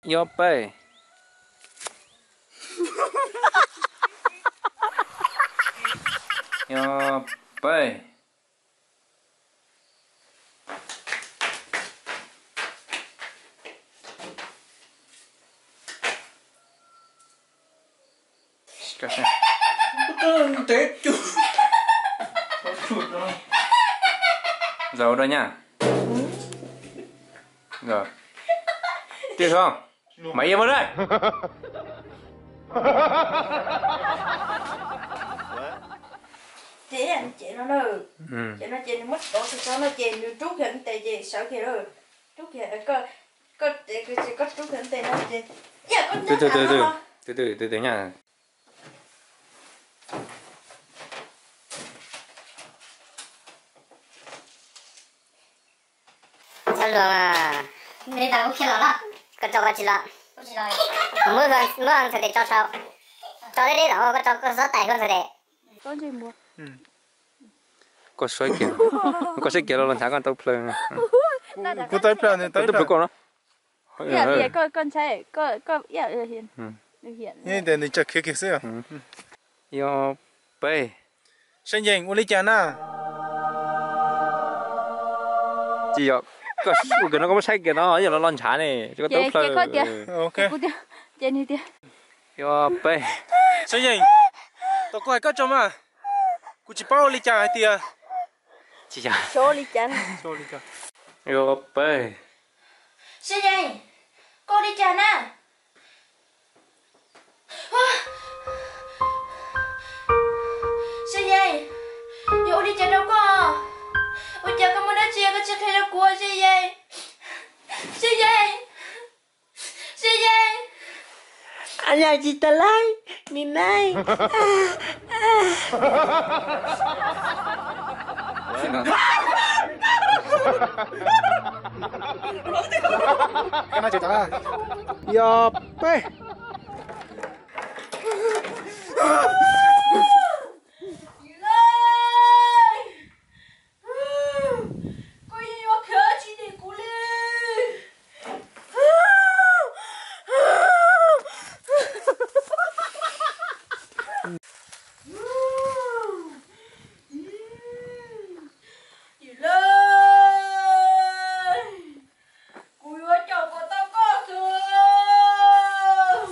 Yog peb. Yog peb. Zaum da nyaj. Twb ho mas yog mas da. Ces no ces nws muab tov tus tso no ces nws rub kiag tes ces sawv kiag lawm. Rub kiag, koj, koj rub kiag tes no ces, ib yam koj nyob ntawm no. Twb twb nyaj. Txhob luag, koj tso koj tsis los. Muab ntxhais tes tso saum, tso deb deb tom koj tso, koj xob tais koj ntxhais tes. Koj saib kiag, koj saib kiag los los ntshav koj tau plhaws. Kuv tau plhaws, tau plhaws koj no. Nws tsa khiav kiag xwb. Yog peb. Seej Yeej, ua li cas na? Tsis yog, koj ua kiag no koj muab saib kiag no, yog los los ntshav ne, koj tau plhaws. Yog peb. Seej Yeej, tau kuv hais koj tso mas, kuv tsis paub ua li cas hais tias, tsis yog, yog peb. Seej Yeej, koj ua li cas na? Seej Yeej, yog ua li cas rau koj? Ua cas koj muaj dab tsi koj tsis qhia rau kuv, Seej Yeej? Seej Yeej, Seej Yeej. Tsis tau lawm, me me. Yog peb. Koj yeej yuav khiav tsis dim kuv li. Yim lawm, kuv yuav caum kom tau koj xwb,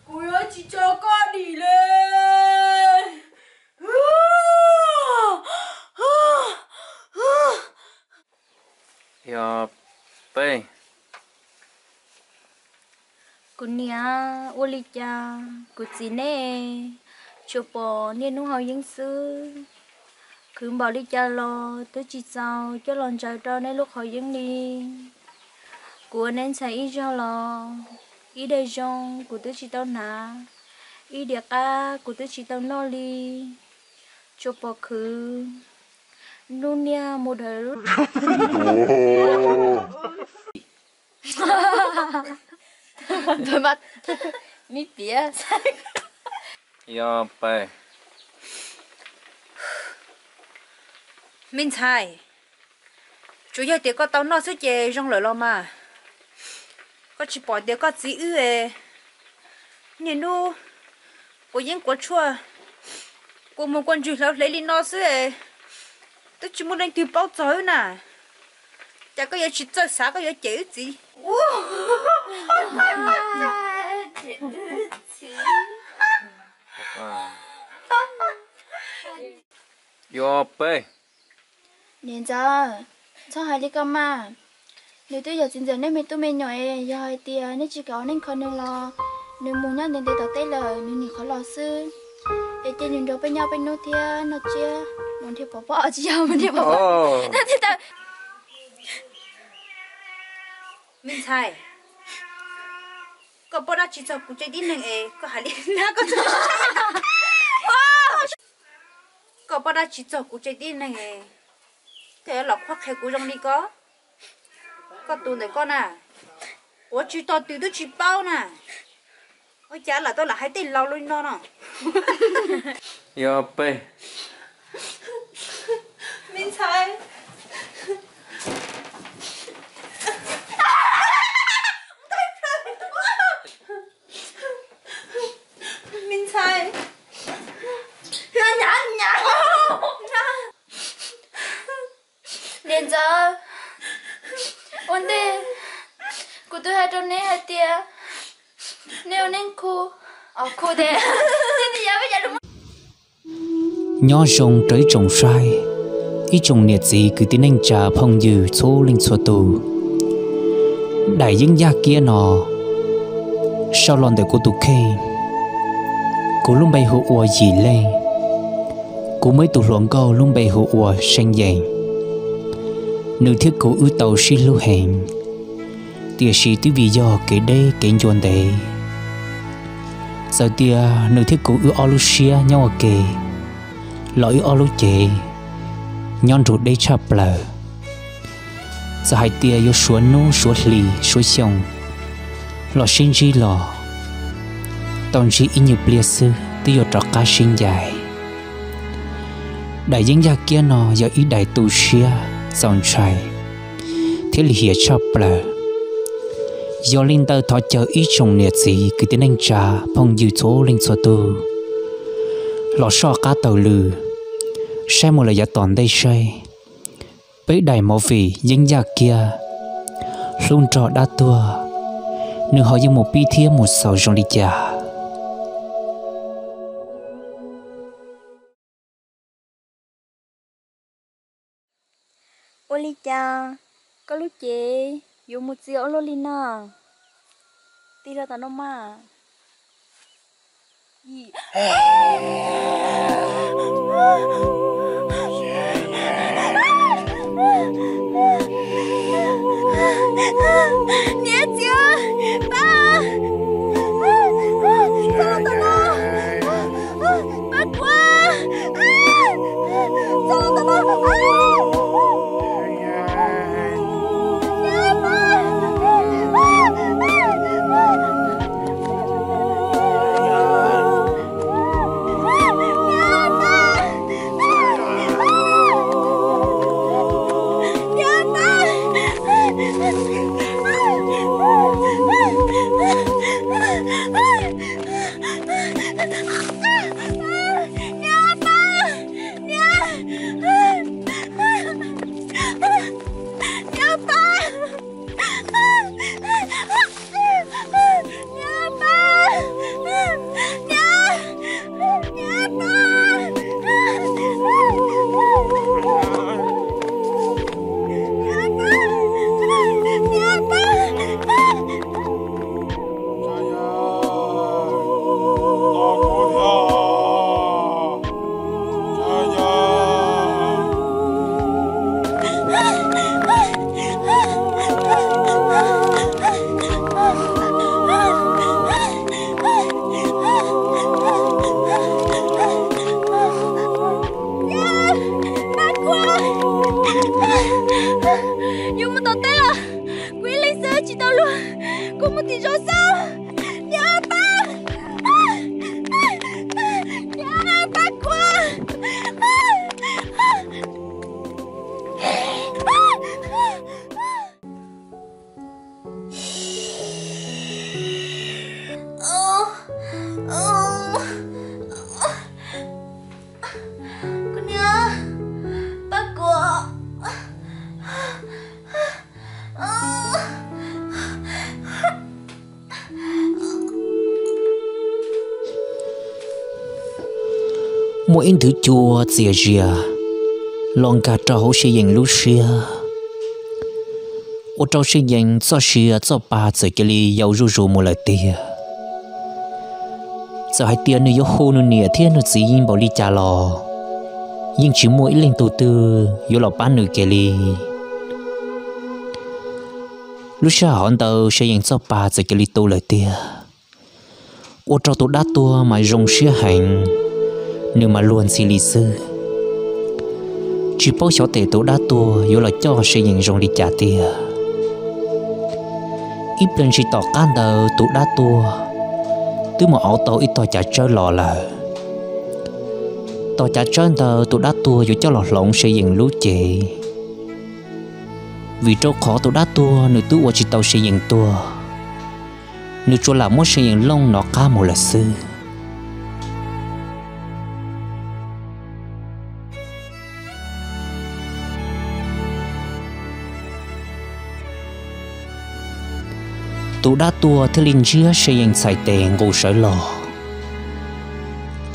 kuv yuav tsis tso koj dim li. Yog peb. Kuv niam, ua li cas kuv txiv nej tsuas pom niaj hnub haus yeeb xwb, khwv npaum li cas los twb tsis txaus coj los ntsaws rau nej lub qhov yeeb li. Kuv ua neb ntxhais ib zaug los ib daim zoo kuv twb tsis tau hnav, ib diav qab kuv twb tsis tau noj li. Tsuas pom khwv hnub niaj mus dhawv lub me piav. Yog peb. Me ntxhais, tsuas yog tias koj tau noj xwb ces zoo lawm los mas. Koj tsis pom tias koj txiv wb niaj hnub quav yeeb quav tshuaj, kua muag kua ntswg hlawv hlev li no xwb, twb tsis muaj leej twg paub txog wb na. Cas koj yuav tsis txawj xav koj yuav cem wb txiv? Yog peb. Niam ntxawm, txhob hais li ko mas. Nws twb yog txiv ntxawm nej me tub me nyuam es yog hais tias nej tsis kam ua neej kho nws los nws mus nyob ntev ntev tom teb lawm nws nim qhuav los xwb. Es cia nws nrog peb nyob peb hnub thiab noj tsiab mus nrhiav pov pob, tsis yog mus nrhiav pov pob. Me ntxhais, koj paub dab tsi txog kuv tsev tib neeg es koj hais li na? Koj paub dab tsi txog kuv tsev tib neeg es koj yuav los qhuab qhia kuv zoo li ko? Koj tus ntawm koj na, quav tsis tau twg twb tsis paub na. Ua cas lam tau lam hais tej laus li no no? Yog peb. Me ntxhais. rau neb hais tias neb ua neej khu, khu tes. Nyob zoo rau ib tsoom saib, ib tsoom niam txiv kwv tij neej tsa phooj ywg txhua leej txhua tus. Daim yeeb yaj kiab no sau los ntawm kuv tus kheej. Kuv lub npe hu ua Yim Leej. Kuv muaj ib tug hluas nkauj lub npe hu ua See Yees. Nws thiab kuv wb tau sib hlub heev, tiam sis twb vim yog kev deb kev ncua ntev. Txawm tias nws thiab kuv wb ob lub siab nyob ua ke, los wb ob lub cev nyob nrug deb tshaj plaws. Txawm hais tias yuav suav hnub suav hli suav xyoo los sib ntsib los, tau ntsib ib nyuag pliag xwb twb yuav rov qab sib ncaim. Daim yeeb yaj kiab no yog ib daim tu siab txaus ntshai thiab lim hiam tshaj plaws. Yog li ntawd thov caw ib tsoom niam txiv kwv tij neej tsa phooj ywg txhua leej txhua tus los soj qab taug lw saib mus lawm yav tom ntej saib peb daim movie yeeb yaj kiab Hlub Nrog Dab Tuag, nws ho yuav mus pib thiab mus xaus zoo li cas. Ua li cas koj lub cev yuav mus txias ua luaj li no? Tig los tom no mas. Niam txiv, pab, txog los tom no, pab kuv, txog los tom no. Yuav mus tom teb los kuv ib leeg xwb tsis tau luag, kuv mus tim zos xwb. Niam, pab, pab kuv. Kuv niam, pab kuv. Muaj ib nthwv cua txias zias los nkag rau hauv See Yees lub siab, ua rau See Yees txoj sia txoj pa txawm cia li yau zuj zus mus lawm tiag. Txawm hais tias nws yuav hu nws niam thiab nws txiv npaum li cas los yeej tsis muaj ib leej tug twg yuav los pab nws kiag li. Lub sij hawm ntawd See Yees txoj pa txawm cia li tu lawm tiag, ua rau tus dab tuag mas zoo siab heev, nws mas luag ntxhi li xwb. Tsis paub xyov tes tus dab tuag yuav los coj See Yees zoo li cas tiag. Ib pliag ntsis tom qab ntawd tus dab tuag twb mus auv tau ib tog cav tsawb los lawm. Tog cav tsawb ntawd tus dab tuag yuav coj los hloov See Yees lub cev, vim rau qhov tus dab tuag nws twb ua tsis tau See Yees tuag, nws tsuas lam muab See Yees looj nov qab mus lawm xwb. Tus dab tuag thiaj li ntsiab See Yees txhais tes nqus sawv los.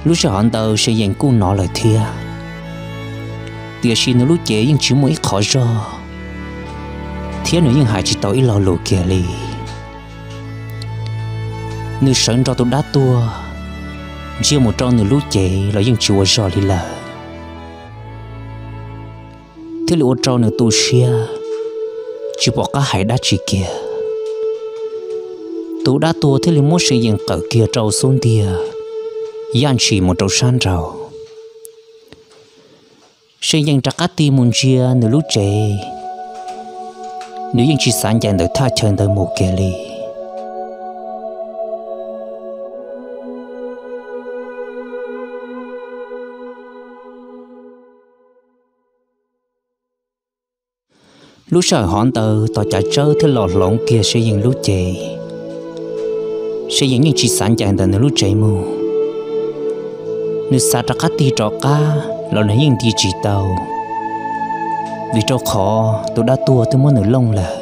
Lub sij hawm ntawd See Yees kuj hnov lawm thiab, tiam sis nws lub cev yeej tsis muaj ib qho zog, thiab nws yeej hais tsis tau ib lo lus kiag li. Nws sawv nrog tus dab tuag ntsia mus rau nws lub cev los yeej tsis ua zog li lawm, thiaj li ua rau nws tu siab, tsis pom qab hais dab tsi kiag. Tus dab tuag thiaj li muab See Yees qawm kiag rau xub ntiag, yaj ntshis mus rau sab nraud. See Yees rov qab tig mus ntsia nws lub tsev, nws yeej tsis xav ncaim ntawm thaj chaw ntawd mus kiag li. Lub sij hawm hov ntawd tos cav tsawb thiaj los hloov kiag See Yees lub cev. See Yees yeej tsis xav ncaim ntawm nws lub tsev mus, nws xav rov qab tig rov qab los nws yeej nti tsis tau, vim rau qhov tus dab tuag twb muab nws looj lawm,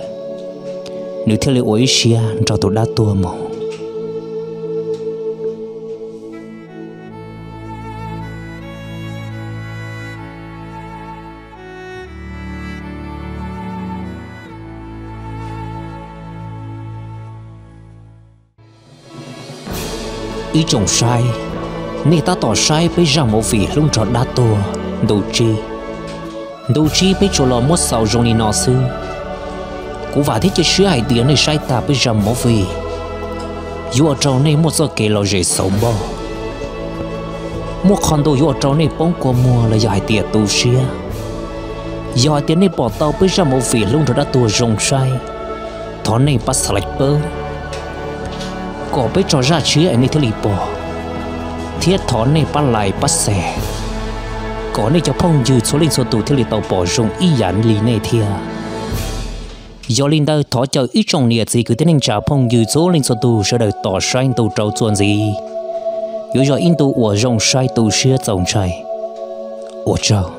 nws thiaj li ua ib siab nrog tus dab tuag mus. Ib tsoom saib, nej tab tom saib peb zaj movie Hlub Nrog Dab Tuag ntu tsib. Ntu tsib peb tsuas los muab xaus zoo li no xwb. Kuv vam thiab cia siab hais tias nej saib tag peb zaj movie yuav ua rau nej muaj txoj kev lom zem xauv npoj, muaj qhov ntu yuav ua rau nej poob kua muag los yog hais tias tu siab. Yog hais tias nej pom tau peb zaj movie Hlub Nrog Dab Tuag zoo saib, thov nej pab subscribe pab, kom peb tso zaj tshiab es nej thiaj li pom, thiab thov nej pab like pab share, kom nej cov phooj ywg txhua leej txhua tus thiaj li tau pom zoo ib yam li nej thiab. Yog li ntawd thov caw ib tsoom niam txiv kwv tij neej tsa phooj ywg txhua leej txhua tus sawv daws tos saib ntu rau txuas ntxiv, yuav yog ib ntu uas zoo saib tu siab txaus ntshai. Ua tsaug.